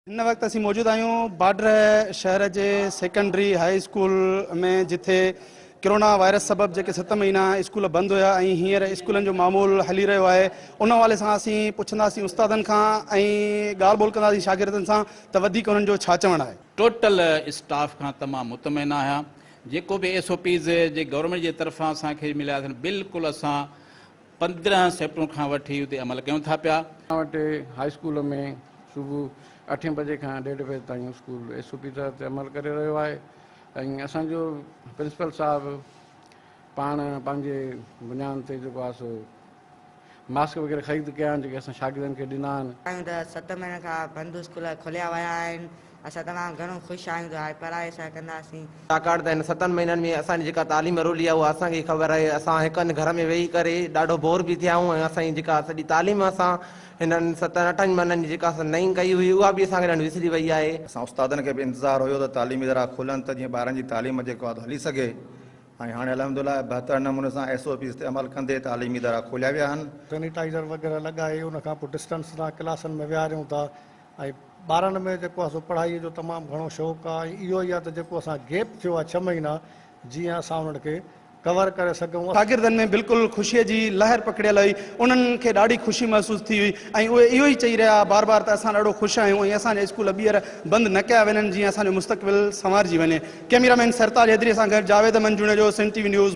هن وقت اسين موجود آهيون باڊهه شهر جي سيڪنڊري هاء اسڪول ۾ جتي ڪرونا وائرس سبب جيڪي ست مهينا اسڪول بند هيا ۽ هينئر اسڪولن جو معمول هلي رهيو آهي ان حوالي سان اسين پڇنداسين استادن کان ۽ ڳالهه ٻولهه ڪنداسين شاگردن سان ته وڌيڪ انهن جو ڇا چوڻ آهي. ٽوٽل اسٽاف کان تمام مطمئن آهيان جيڪو به ايس او پيز جي گورنمينٽ جي طرفان اسان کي مليا اٿن بلڪل اسان 15 سيپٽمبر کان وٺي اتي عمل ڪيون ٿا پيا. اسان وٽ هاء اسڪول ۾ صبح اٺين بجي کان ڏيڍ بجي تائين اسڪول ايس او پي تحت عمل ڪري رهيو آهي ۽ اسان جو پرنسپل صاحب پاڻ پنهنجي بنياد تي جيڪو آهي سو ماسڪ وغيره خريد ڪيا آهن جيڪي اسان شاگردن کي ڏنا آهن. آهيون ته ست مهينن کان بند اسڪول کوليا ويا آهن اسان تمام گهڻو خوش آهيون ته هاڻي پڙهائي اسان ڪنداسين. ڇاڪاڻ ته هن ستن مهينن ۾ اسان جي جيڪا تعليم رولي آهي اها اسان کي ئي خبر آهي. اسان هڪ هنڌ گهر ۾ ويهي ڪري ڏاڍو بور به ٿيا آهيون ۽ اسان جي جيڪا سڄي تعليم اسان هنن ستن اٺن مهينن جي جيڪا اسان نئين ڪئي هئي اها به اسان کي ڄڻ وسري وئي آهي. اسان استادن کي به انتظار هيو ته تعليمي ادارا کلن ته جيئن ٻارن جي تعليم جيڪو آهي هلي سگهي ۽ هاڻي الحمدلله بهتر نموني سان ايس او پيز تي عمل ڪندي تعليمي ادارا کوليا ويا آهن. سينيٽائيزر وغيره لڳائي ان کان پوء ڊسٽنس سان ڪلاسن ۾ ويهاريون ٿا ۽ ٻارن ۾ جيڪو آهي سو پڙهائي جو تمام گهڻو شوق آهي ۽ اهو ئي آهي ته جيڪو اسان گيپ ٿيو آهي ڇهه مهينا جيئن اسان انهن کي ڪور ڪري سگهون. شاگردن ۾ بلڪل خوشيء جي لهر پکڙيل هئي، انهن کي ڏاڍي خوشي محسوس ٿي هئي ۽ اهي اهو ئي چئي رهيا هئا بار بار ته اسان ڏاڍو خوش آهيون ۽ اسان جا اسڪول ٻيهر بند نه ڪيا وڃن جيئن اسان جو مستقبل سنوارجي وڃي. ڪئميرا مين سرتاج حيدري سان گڏ Javed Ahmed Junejo, Sindh T V news,.